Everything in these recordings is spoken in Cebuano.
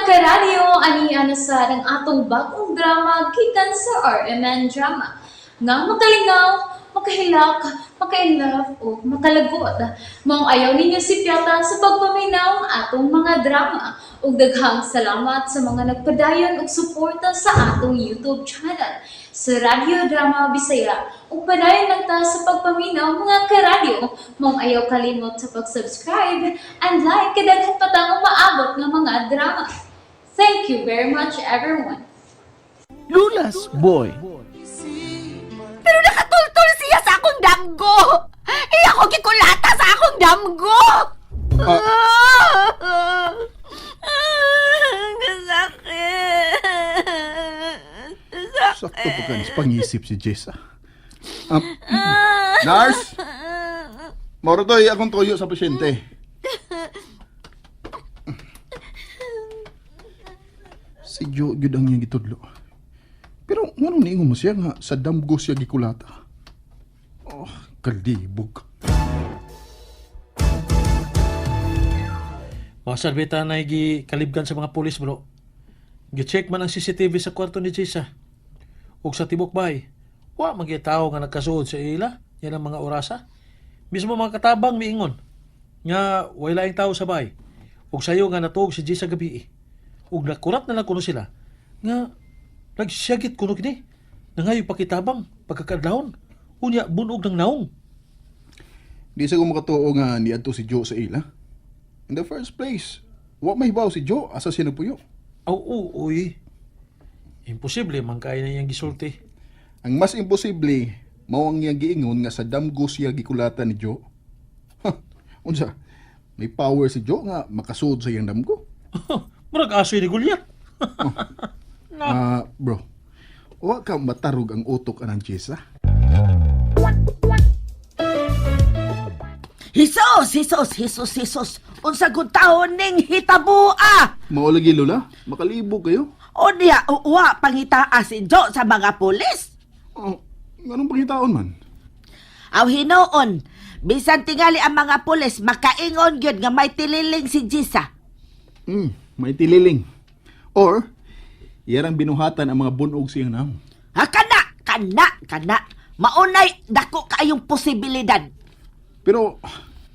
Karadyo, ani na sa ang atong bagong drama gikan sa RMN Drama. Nga makalingaw, makahilak, maka-inlove o makalagot. Maong ayaw ninyo sipyata sa pagpaminaw ang atong mga drama. Ug daghang salamat sa mga nagpadayon og suporta sa atong YouTube channel sa Radyo Drama Bisaya. Ug padayon lang ta sa pagpaminaw, mga karadyo. Maong ayaw kalimot sa pag-subscribe and like kay daghan pa tang umaabot nga mga drama. Thank you very much, everyone. Lula's Boy. Pero nakatultol siya sa akong damgo. Iya ko gikulata sa akong damgo. Kasakit. Sakto pa kanis pangisip si Jessa. Nurse! Moro to'y akong toyo sa pasyente. Si Joe gyud ang iyang gitudlo. Pero nganong niingon mo siya nga sa damgo siya gikulata? Oh, kalibog. Mga sarbeta na gikalibgan sa mga pulis, bro. Gi-check man ang CCTV sa kwarto ni Jisa. Ug sa tibok bahay, wa man gyud tawo nga nagkasuod sa ila, yan ang mga orasa. Mismo mga katabang miingon nga way laing tawo sa bahay. Ug sayo nga natuog si Jisa gabi. Ug nakurat na lang kuno sila nga nagsyagit kuno kini. Nangayo pakitabang pagkakadlawon. Unya bunog ng naong. Di sa ko makatuo nga niadto si Joe sa ila. In the first place, wa mahibaw si Joe asa siya nagpuyo. Aw, oo, uy. Imposible man kay na iyang gisulti. Ang mas imposible, mao ang iyang giingon nga sa damgo siya gikulata ni Joe. Ha, unsa? May power si Joe nga makasuod sa iyang damgo. Murag aso ni Goliath. Ah, bro. Wa ka matarog ang utok anang Jessa. Jesus, Jesus, Jesus, Jesus. Unsa gud taon ning hitabua? Mao lagi, Lola, makalibog kayo. O niya, uwa pangitaa si Jo sa mga pulis. Oh, nganong pangitaon man? Aw hinuon, bisan tingali ang mga pulis makaingon gyud nga may tililing si Jisa. May tililing. Or iyarang binuhatan ang mga bunog siyang naong. Ha kana, kana, kana. Maunay dako kaayong posibilidad. Pero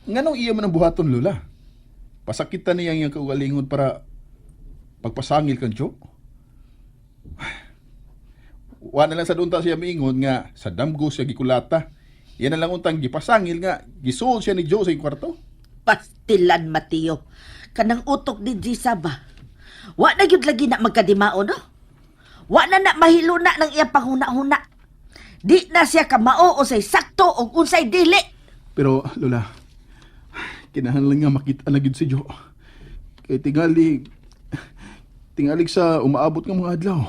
nganong iya man ang buhaton, Lola? Pasakitan niya ang iyang kaugalingon para pagpasangil kang Joe? Wa na lang sa unta siya miingon nga sa damgo siya gikulata. Yan na lang untang gipasangil nga gisuod siya ni Joe sa iyang kwarto. Pastilan, Mateo. Kanang utok ni Jisa ba? Wa na gyud lagi na magkadimao, no? Wa na na mahiluna ng iyang panghuna-huna. Di na siya kamao unsay sakto o unsay dili. Pero Lola, kinahanglan nga makita na gyud si Joe. Kay tingali tingali sa umaabot nga mga adlaw.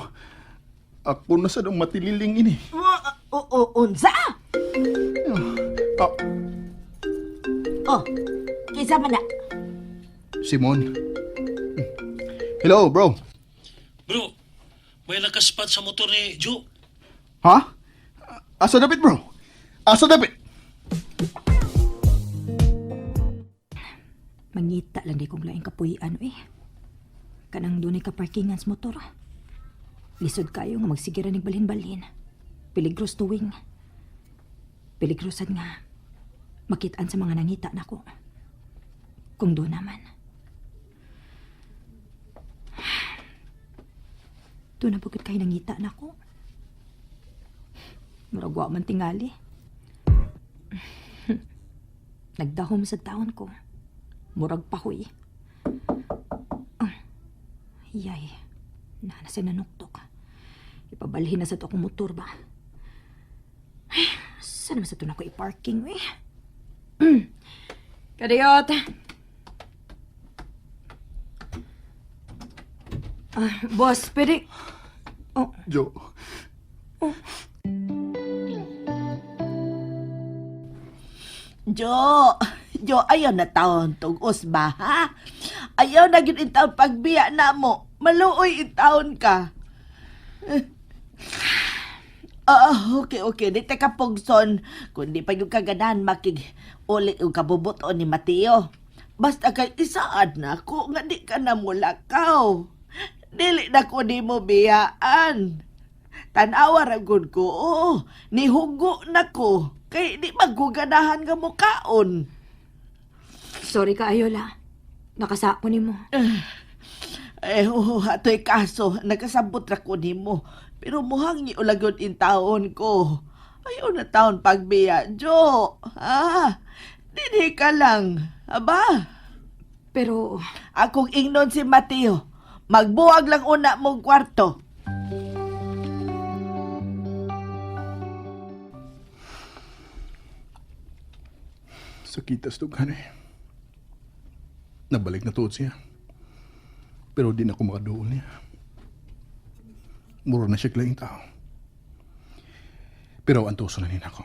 Ako na sad ang matililing ini. O, unsa? Ah, Oh, kinsa man na? Simon. Hello, bro. Bro, may nakaspat sa motor ni Joe. Ha? Asa dapit, bro? Asa dapit? Mangita lang di kong laing kapuy-an eh. Kanang dunay ka parkingan sa motor. Lisod kayo nga magsigira nig balhin-balhin. Peligros tuwing. Peligrosad nga. Makitaan sa mga nangita nako. Kung doon naman. Doon na pagod kayo nangita nako. Murag wa man tingali. Nagdahom sa taon ko. Murag pahoy. Ah, yay. Nana sa nanuktok. Ipabalhin na sa to akong motor ba? Ay, saan naman sa to na ko i-parking eh? Kadiyot! Ah, boss, pwede. Oh, Joe. Jo, Jo, ayaw na taon tugos ba, ha? Ayaw na gyud taon pagbiya na mo. Maluoy taon ka. Ah, okay, okay. Di ta ka pugson. Kundi pa yung kaganahan makig uli yung kabubuton ni Mateo. Basta kay isaad na ako nga di ka na mulakaw. Dili na ko nimo biyaan. Tanawa ra gud ko. Oo, nihugo na ko. Kay di maguganahan nga mukaon. Sorry ka, Ayola. Nakasako nimo. Eh, oo, ato'y kaso, nakasabot ra ko nimo. Pero muhang ni ulagon in taon ko. Ayaw na taon pagbiya, Jo. Ah, dinhi ka lang. Aba, Pero, akong ingnon si Mateo. Magbuwag lang una mong kwarto. Sakit as dugan eh. Nabalik na tuod siya. Pero di na ako makaduol niya. Mura na siya laing tao. Pero ang tuso na nin ako.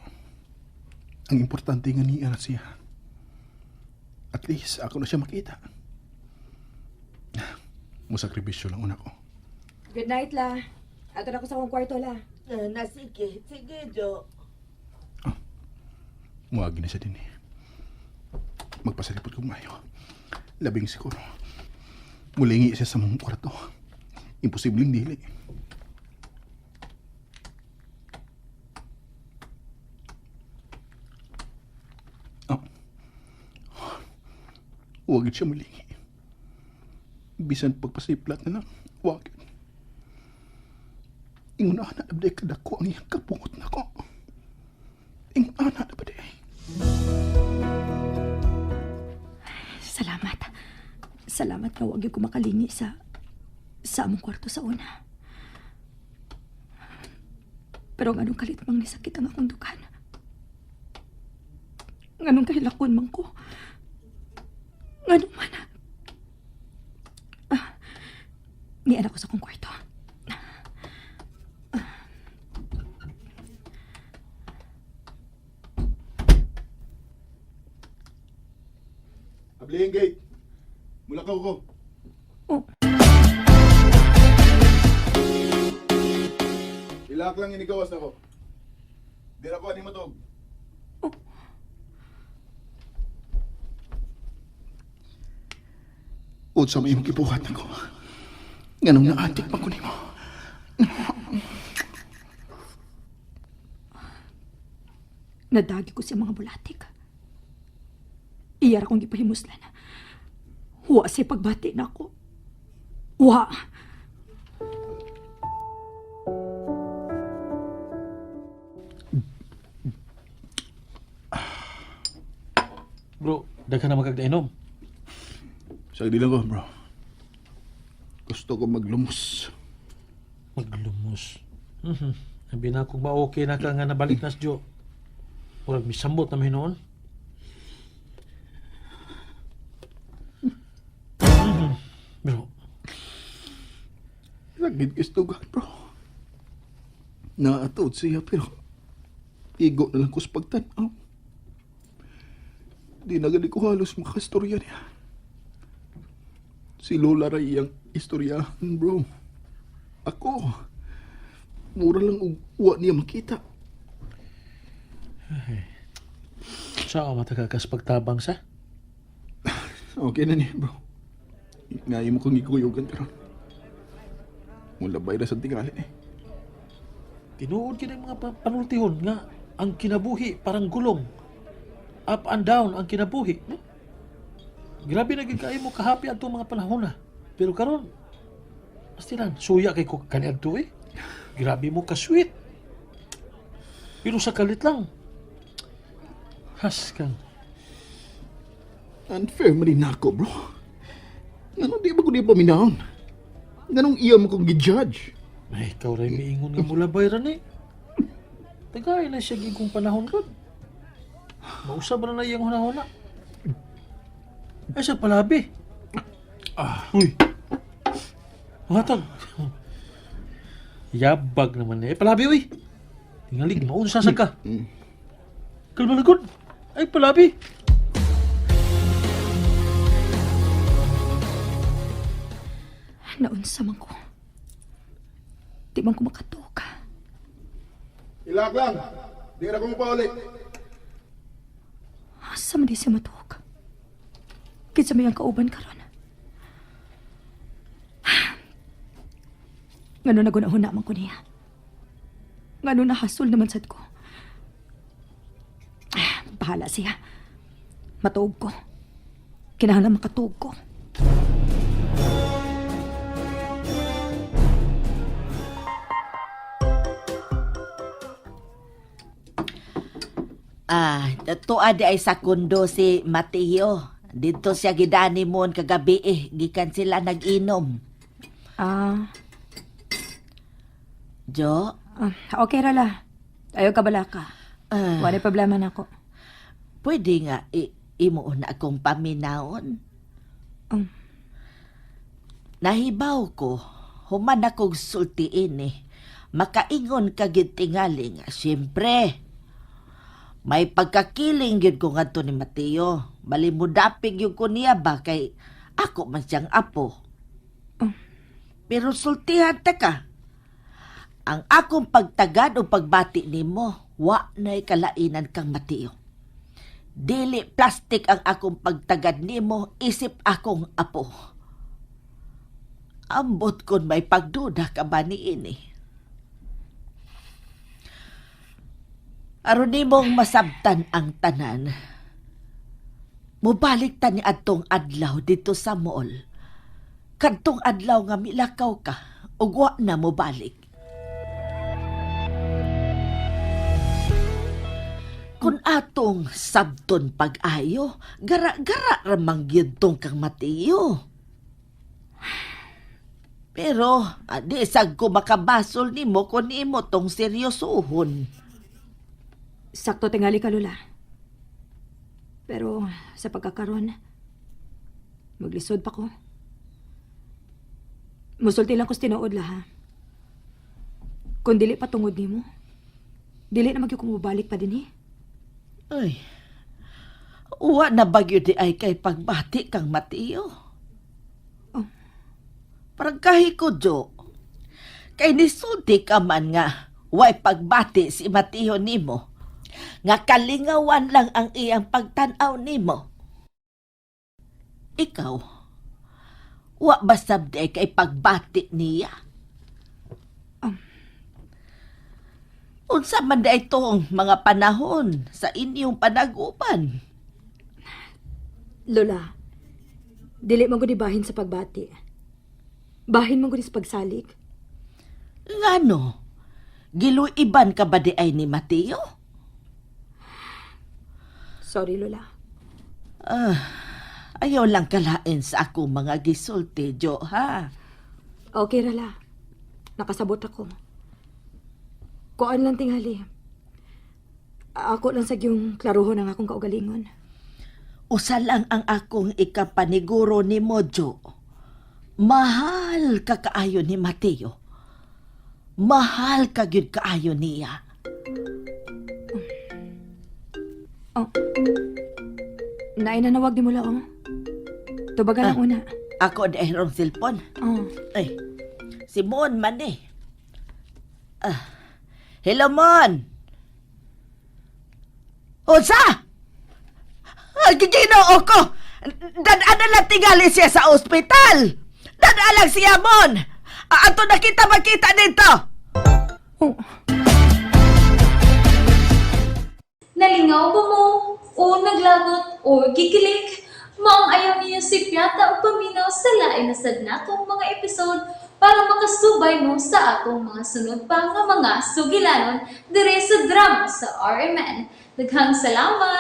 Ang importante nga niya na siya. At least ako na siya makita. Musakripisyo lang una ko. Good night, la. Ato na ko sa akong kwarto, la. Eh, na sige, sige, Jo. Muagi na siya din eh. Magpasalipot kong mayo. Labing siguro. Mulingi siya sa mong kwarto. Imposibleng dili. Oh. Huwag siya mulingi. Bisan pagpasiplat na lang, huwag. Ingon na abday kadako ang iyang kapungot na ko. Ingon na abday. Salamat. Salamat nga wag ko makalingi sa among kwarto sa una. Pero nganong kalit mang nisakit ang akong dukan. Nganong kahilakon man ko. Nganong man. Ah, nian ako sa akong kwarto. Abli ang gate. Mula ka ko. Oh. Ilak lang inigawas na ko. Di na ko ani matog. Oh. Unsa may imong gibuhat nako. Nganong naatik man ko nimo. Nadagi ko sa mga bulatik. Iyar akong gipahimuslan. Wa siya pagbati na ako. Wa. Bro, daghan na magkagdainom. Sagdi lang ko, bro. Gusto ko maglumos. Maglumos. Mhm. Sabi na kung ma-okay na ka nga nabalik na si Joe. Murag misambot na noon. Bro, Sakit gusto bro. Naatod siya pero igo na lang ko sa pagtanaw. Di na gani ko halos makastorya niya. Si Lola ra iyang istoryahan, bro. Ako, mura lang og wa niya makita. saan matagagas pagtabang sa? Okay na niya, bro. Nga imo kong gikuyugan karon. Mulabay ra sa tingali eh. Tinuod kini mga panultihon nga ang kinabuhi parang gulong. Up and down ang kinabuhi. No? Grabe na gid kaayo mo kahappy adto mga panahon na. Pero karon pastilan suya kay ko kaniadto eh. Grabe mo ka sweet. Pero sa kalit lang. Has kang Unfair man din ako, bro. Nganong di ba ko di paminahon? Nganong iya mo kong gi-judge? Ay, ikaw rin miingon nga mulabay ran eh. Tagay na siya gigong panahon ron. Mausab na na iyang hunahuna. Ay, sa palabi. Ah. Uy. Matag. Yabag naman eh. Palabi, uy. Tingalig, maunsa sa ka. Kalmalagod. Ay, palabi. Naunsa man ko. Di man ko makatuka. Ilak lang. Di na ko mapaulit. Asa man di siya matuog? Kinsa may ang kauban karon? Ngano nagunahuna man ko niya. Ngano nahasol naman sad ko. Ah, bahala siya. Matuog ko. Kinahanglan makatuog ko. Ah, tuwa di ay sa kundo si Mateo. Dito siya gidani mon kagabi eh. Gikan sila nag-inom. Ah, Jo, ah, okay ra la. Ayaw ka balaka. ah, Wala problema na ako. pwede nga imo na akong paminaon. Nahibaw ko, human akong sultiin eh. Makaingon ka gid tingali nga, siyempre. May pagkakiling gyud ko ngadto ni Mateo. Bali mo dapig gyud ko niya ba kay ako man siyang apo. Pero sultihan ta ka. Ang akong pagtagad o pagbati nimo, wa na'y kalainan kang Mateo. Dili plastic ang akong pagtagad nimo, isip akong apo. Ambot kon may pagduda ka ba niini. Aron nimong masabtan ang tanan. Mubalik ta ni adtong adlaw dito sa mall. Kadtong adlaw nga milakaw ka, ug wa na mobalik. Kung atong sabton pag-ayo, gara-gara ramang gyud tong kang Mateo. Pero, di sag ko makabasol nimo kun imo tong seryosohon. Sakto tingali ka, Lola. Pero sa pagkakaron, maglisod pa ko. Musulti lang ko sa tinuod la, ha? Kung dili pa tungod nimo, dili na magyud ko mobalik pa din eh. Ay, uwa na bagyo di ay kay pagbati kang Mateo. Oh. Parang kahi ko, Jo. Kay nisulti ka man nga, way pagbati si Mateo nimo. Nga kalingawan lang ang iyang pagtanaw nimo. Ikaw, wa ba sab di ay kay pagbati niya? Unsa man di ay tong mga panahon sa inyong panaguban? Lola, dili man gud bahin sa pagbati. Bahin man gud sa pagsalig. Ngano? Giluiban ka ba di ay ni Mateo? Sorry, Lola. Ah, ayaw lang kalain sa akong mga gisulti, Jo, ha? Okay ra la. Nakasabot ako. Kuan lang tingali. Ako lang sa yung klaruhon ang akong kaugalingon. Usa lang ang akong ikapaniguro ni mo, Jo. Mahal ka kaayo ni Mateo. Mahal ka gyud kaayo niya. Oh. Naay nanawag di mo la, oh. Tubagan ang una. Ako di ay rong cellphone. Oh. Ay, si Mon man eh. Ah, hello, Mon. Unsa? Ay, Ginoo ko! Dadaan na lang tingali siya sa ospital! Dadaan lang siya, Mon! Ah, ato nakita makita dito! Oh. Nalingaw ba mo? O naglagot o gikilig? Maong ayaw niyo si Piata o paminaw sa lain na sad natong mga episode para makasubay mo sa atong mga sunod pa nga mga sugilanon dire sa drama sa RMN. Daghang salamat!